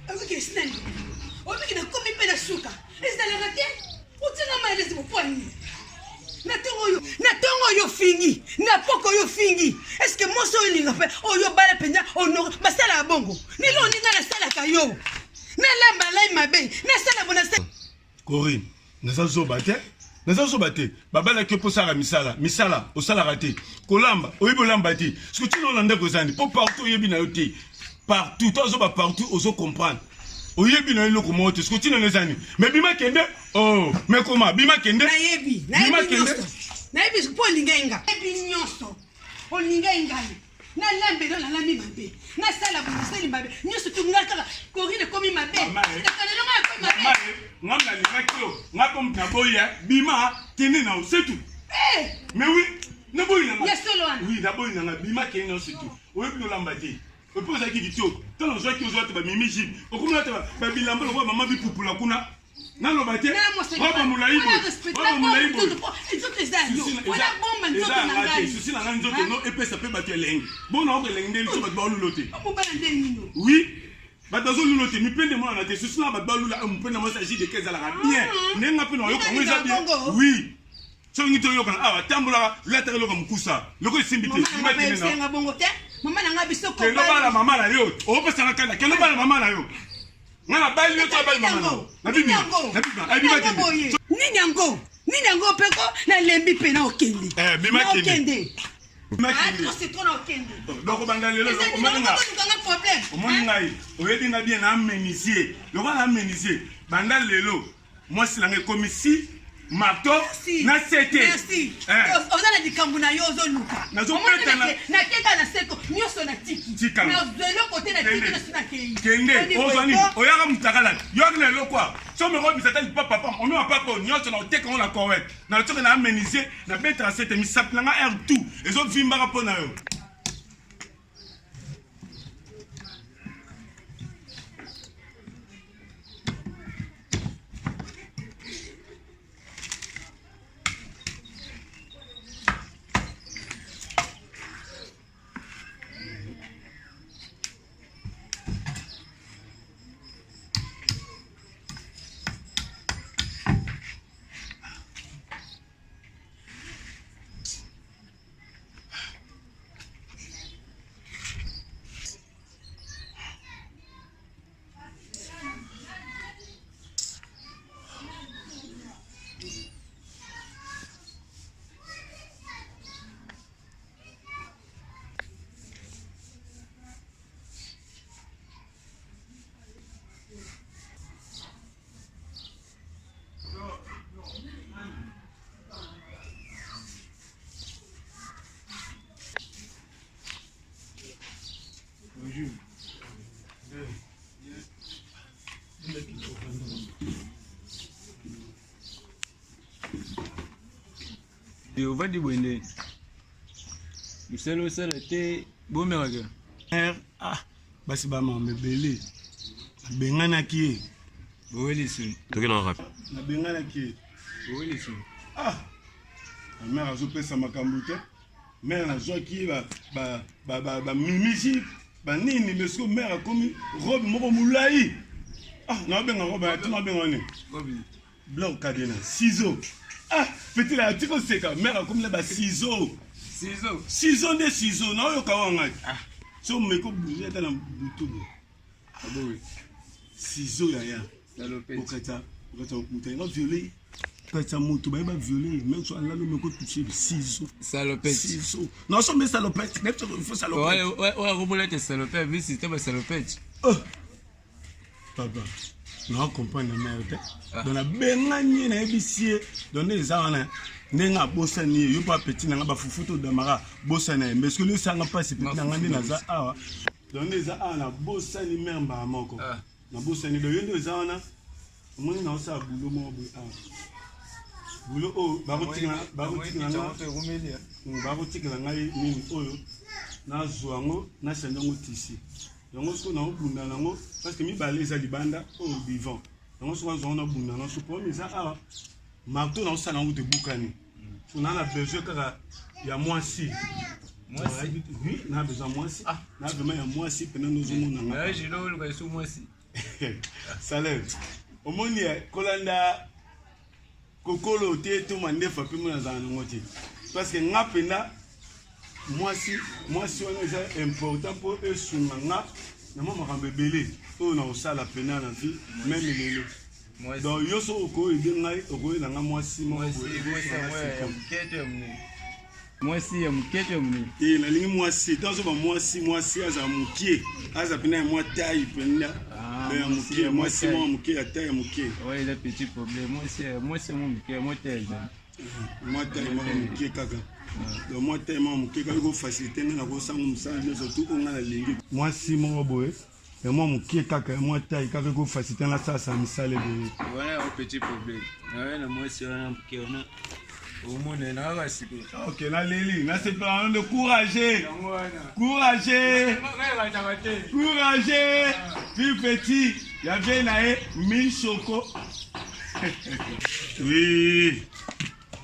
Obiki esi nani? Obiki nakomi mpe na suka. Ezalaka te. Otinga mayelezi bokwani. Na ntongo oyo, na ntongo oyo ofingi, na poko oyo ofingi. Est-ce que mwasi oyo olinga mpe oyo obala mpenza honore basalaka bongo? Lelo oninga nasalaka yo. Nalamba lai mabe, nasala bo nasala. Corinne, naza zoba te. Naza zoba te. Babalaki yo mpo osalaka misala. Misala, osalaka te. Kolamba, oyebi olamba te. Soki tina na ndako ezani, mpo partout oyebi na yo te. Partout, to azoba partout, ozo comprendre. Oyebi na yo eloko moko te. Soki tina na ezani. Mais bima kende, oh, mais koma, bima kende. Nayebi, nayebi nyonso. Nayebi mpo olingai nga. Nayebi nyonso. Olingai ngai. Nalambelo nalambi mabe. Nasala boye nasali mabe. Nyonso tu ngai kaka Corinne ekomi mabe. Nakanelo ngai ekomi mabe. Mama, ngai nalingaki yo. Ngai mpo moto naboyi ya bima kende na yo, c'est tout. Eh! Mais oui, naboyi na ngai. Ya solo wana. Oui, naboyi na ngai. Bima kende na yo, c'est tout. Oyebi kolamba te. Epuis ozalaki kitoko. Ntango ozwaki ozwa te ba mimi jupe. Okomi ata ba bilamba lokola mama bipupula kuna. Naloba te. Robe molayi boye. Robe molayi boye. Nzoto eza yo. Wana bomba nzoto na ngai. Souci na ngai nzoto no epesa pe bato elengi. Bona oko elengi nde biso bato baolulo te. Mobala nde nini? Oui. Bato bazolulo te mipende mwana te souci na bato balula mopende mwasi ya JDK ezalaka bien. Ndenge nga pe na yoka yango eza bien. Oui. Soki toyokana awa tambolaka lataka eloko mokusa loko esimbi te. Mama bongo te. Mama na ngai biso ko. Kendo bala mama na yo. Opesaka kanda. Kendo bala mama na yo. Nga na bali yo to abali mama na yo. Na bibi. Na bibi. Ay bima kende. Nini yango? Nini yango pe ko nalembi pe na okende. Eh bima kende. Okende. Donc banda lelo omoni nga. Omoni ngai. Oyebi nga bien na menuisier. Lokola na menuisier. Banda lelo mwasi na ngai ekomi si marteau na sete. Merci. Eh. Oza na likambo na yo ozoluka. Nazobeta na nakeka na seko nyonso natiki. Nazwa eloko te natiki nasi nakei. Kende ozwa nini? Oyaka mutakala. Yoki na eloko awa. Soki omeka obisa ata lipapa pamba, omema papa oyo nyonso na oteka yango na Koweït. Na soki na menuisier na betaka sete misapi na nga heure tout ezovimbaka mpo na yo. Ovandi boye nde mosala osala te bomelaka. Ah, basi ba mama ebele nabenganaki ye. Boweli soni. Tokende wapi? Nabenganaki ye. Boweli soni. Ah, mère azopesa makambo te. Mère nazwaki ye bamimisi banini mais sikoyo mère akomi robe moko molai. Ah, naobenga robe ya tina obenga nini? Blanc cadena, ciseaux. Ah, petit la tiko seka, mère akomi na ba ciseaux. Ciseaux. Ciseaux nde ciseaux, naoyoka wanga. Ah, so meko bouger ata na butu. Aboyi. Ciseaux yaya. Okata, okata moto ayenga violé. Okata moto baye ba violé, même so alalo meko toucher ciseaux. Salopette. Ciseaux. Non, so mais salopette, même so il faut salopette. Ouais, ouais, ouais, robolette salopette, mais c'est pas salopette. Oh. Papa, na comprendre mère te. Donc nabengani ye nayebisi ye donc nde eza wana ndenge abosani ye yo mpe apeti na nga bafufu to damara bosana ye mais soki esanga mpasi peti na nga nde naza awa donc nde eza awa nabosani mare mbala moko nabosani donc yo nde eza wana omoni naosala bulo moko boye awa bulo oyo bakotikela ngai nini oyo nazwa yango nachange yango tisi yango soki naobunda nango parce que mibale eza libanda oyo divan yango soki azwa yango nabunda nango so problème eza awa marteau naosala yango tebukani so naa na besoin kaka ya mwasi. Oui, na besoin ya mwasi. Na vraiment ya mwasi pena nozomona nga. Jilo oluka esu mwasi. Salem omoni eh, kolanda kokolo te to mandefa mpe mona azala nango te parce que nga mpenza mwasi mwasi wana eza important mpo esunga nga na mwa makambo ebele oyo nakosala mpena na vie meme lelo. Donc yo soki okoyede ngai, okoyela nga mwasi moko boye. Mwasi ya moke to ya monene? Te, nalingi mwasi ntango ba mwasi, mwasi azala mokie, aza mpena ya mwa taille mpenza. Ah, ya mwasi moke, ya mwa mwasi taille. mwa moke ya taille ya moke. Oyo eza petit problème, mwasi ya mwa moke, ya mwa taille eza. Mwa taille moko moke kaka. Donc mwa taille moko moke kaka ekofacilite ngai na kosango mosala nyonso tu oyo ngai nalingi. Mwasi moko boye ya mwa moke kaka, ya mwa taille kaka, ekofacilite ngai nasalasa misala ebele. Wana yango petit problème naye na mwasi wana moke wana, omona na kaka sikoyo. Ok, naleli, nasepela nano de courage. Yango wana. Courage. Ngai te. Courage, plus petit ya vie na ye Mishoko. Oui,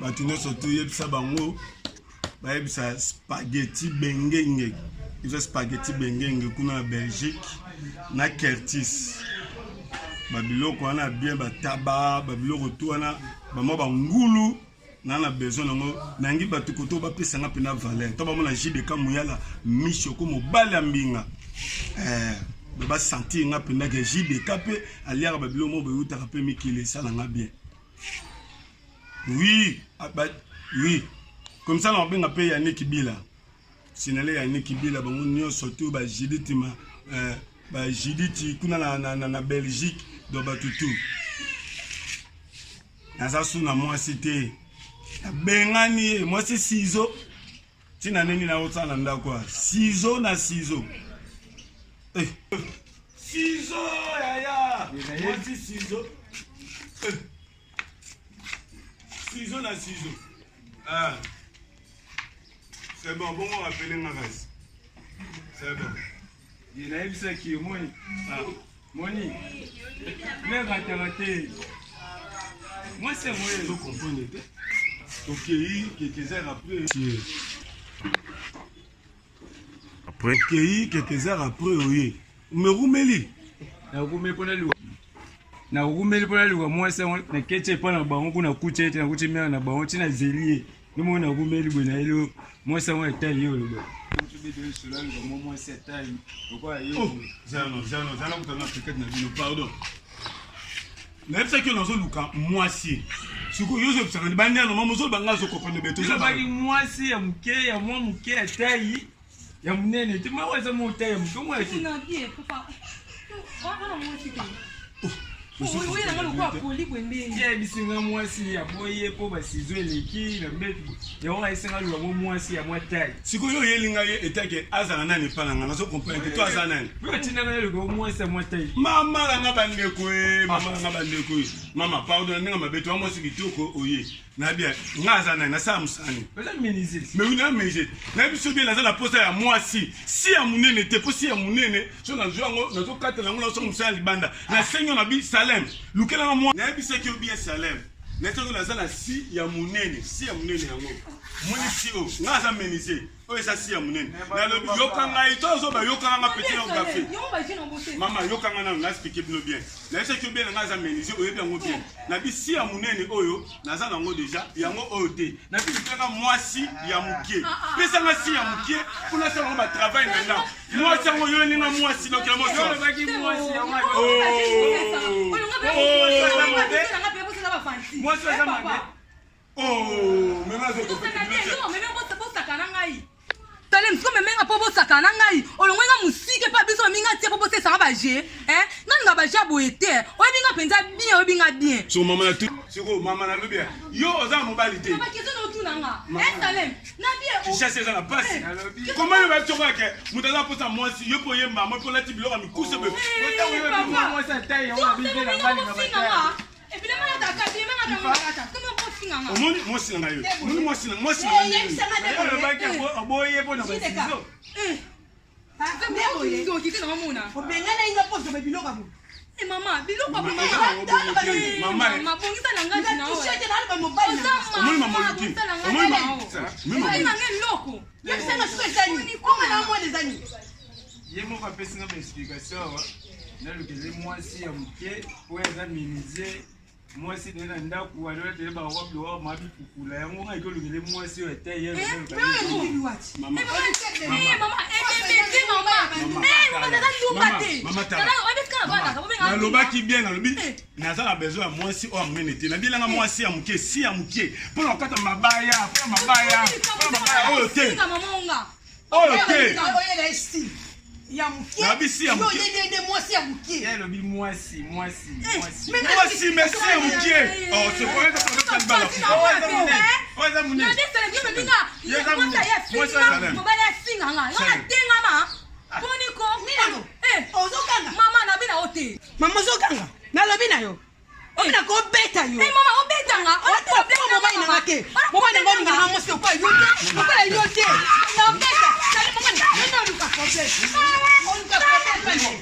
bato nyonso toyebisa bango, bayebisa Spaghetti Bengenge, eza Spaghetti Bengenge kuna na Belgique na Curtis, babiloko wana bien, bataba, babiloko tu wana, bamwa bangulu na besoin nango. Nangi bato koto bapesanga mpena valeur to bamona JDK Muyala Mishoko, mobali ya mbinga, eh, basentir nga mpenza ke JDK mpe aliaka babiloko moko boyutaka mpe mikili, esalanga bien. Oui, ah, ba, oui, comme ça na babenga mpe Yannick Bila, sinale Yannick Bila, bango nyonso tu, bajuditi ma bajuditi kuna na Belgique. Donc bato tu, naza su na mwasi te, nabengani ye mwasi sizo. Ntina nini naosala na ndako ya sizo na sizo, eh. Sizo yaya, mwasi sizo, eh. Sizo na sizo, ah. C'est bon, bongo rapele nga kasi, c'est bon. Ye nayebisaki yo, moni. Moni nekataka te mwasi yango ye. Ozocomprendre te, tokei quelques heures après. Après. Okei quelques heures après, oye merumeli. Nakumeli mpona luka, nakumeli mpona luka mwasi yango, naketi epa na bango kuna, nakuti ete nakuti mare na bango ntina zeli ye ndemo. Nakumeli boye, nayeli mwasi yango etali ye, oloba luka mwa mwasi etali lokola ye. Oh, zano zano zana kutana peut-être na bino, pardon. Nayebisaki yo nazoluka mwasi, sikoyo yo ozobisaka bandi ano mama ozoloba, nga azocomprendre be. Tozobaki mwasi ya moke, ya mwa moke, ya taille ya monene te. Mwa eza mwa taille ya moke, mwa te. Na bien, papa. Wana mwasi te. Oyo nanga lokola poli boye ndenge. Ye ayebisinga mwasi ya boye mpo basizo eleki na mbetu yango, ayesinga luka mwa mwasi ya mwa taille. Sikoyo oyeli ngai ye etake azala nani epa na ngai? Nazocomprendre te, to aza nani? Mpe batindanga na luka mwasi ya mwa taille. Mama na nga, bandeko e, mama na nga, bandeko e, mama pardon na ndenge mabe to mwasi kitoko oye nabia nga aza nani? Nasala mosani. Oza menuisier. Mais oui, na menuisier, nayebi so bien. Naza na posa ya mwasi si ya monene te, mpo si ya monene so nazwi yango, nazokatela yango, nazosala mosala ya libanda. Nasengi yo na bi Salem, lukelanga mwa. Nayebisaki yo bien, Salem, nayebisaki yo naza na si ya monene, si ya monene yango moni si oyo. Nga aza menuisier, oyo eza si ya monene. Nalobi yoka ngai to ozoba, yokanga nga petit na gafe. Yango baje na bote. Mama, yokanga nano, naexpliquer bino bien. Nayebisaki yo bien na ngai aza menuisier, oyebi yango bien. Nabi si ya monene oyo naza nango déjà, yango oyo te. Nabi lukelanga mwasi ya mokie, pesanga si ya mokie mpo nasala yango batravail na ndako. Mwasi yango yo elinga mwasi nokela moso. Olobaki mwasi ya mwa. Mwasi aza mabe. Oh, mema. Bosaka na ngai tale mosiko, memenga mpo bosaka na ngai, olongwenga mosike mpe biso baminga tie mpo bosesanga baje nga ninga baje boye te. Oyebi nga mpenza bien, oyebi nga bien. So mama na tu sikoyo, mama, nalobi ya yo oza na mobali te. Bakezo na otuna nga esalem na bien. Kinshasa eza na pasi. Koma yo bayebi soko yake moto aza mposa mwasi, yo mpo oyemba mo mpo olati biloko ya mikuse boye. Mwasi ya taille yango na biso na ngai na bataille. Omoni mwasi na ngai yo, omoni mwasi na mwasi na ngai ndenge nini? Olobaki aboye mpo na basizo. Obengana inga mpo ozwa biloko ya boye. Mama, biloko Mama, mama. mabongisa na ngai na Touche te na mobali na nga. Omoni mama oluki, omoni mama, omoni mama. Nanga eloko. Yebisa nga sikoyo eza nini? Koma na mwana eza nini? Ye moko apesinga baexplication awa. Nalukele mwasi ya moke oyo aza minisie, mwasi naye na ndako adolatele barobe oyo mabipupula yango. Ngai kolukele mwasi oyo ata ye. Mama. Mama, ebembe te, mama. Mama, naza ndumba te. Mama, tala. Obetika na bana. Nalobaki bien, nalobi naza na besoin ya mwasi oyo ya monene te. Nabilanga mwasi ya moke, si ya moke mpona kokata mabaya, mpona mabaya, mpona mabaya oyo te. Mama onga. Oyo te. Oyela esi ya moke. Nabisi ya moke. Yo oyebi nde mwasi ya moke. Ye alobi mwasi, mwasi, mwasi. Mwasi, mais si ya moke. Oh, c'est quoi? Eza problème ya libala. Oyo eza monene. Mobali afinganga yo, natengama boniko. Ozokanga. Mama, nabi na yo te. Mama, ozokanga, nalobi na yo, obina kobeta yo. Mama, obetanga. Mobali nanga te, mobali nanga olingaka mwasi lokola yo te, lokola yo te. Nabeta, sali mama, oluka problème, oluka problème.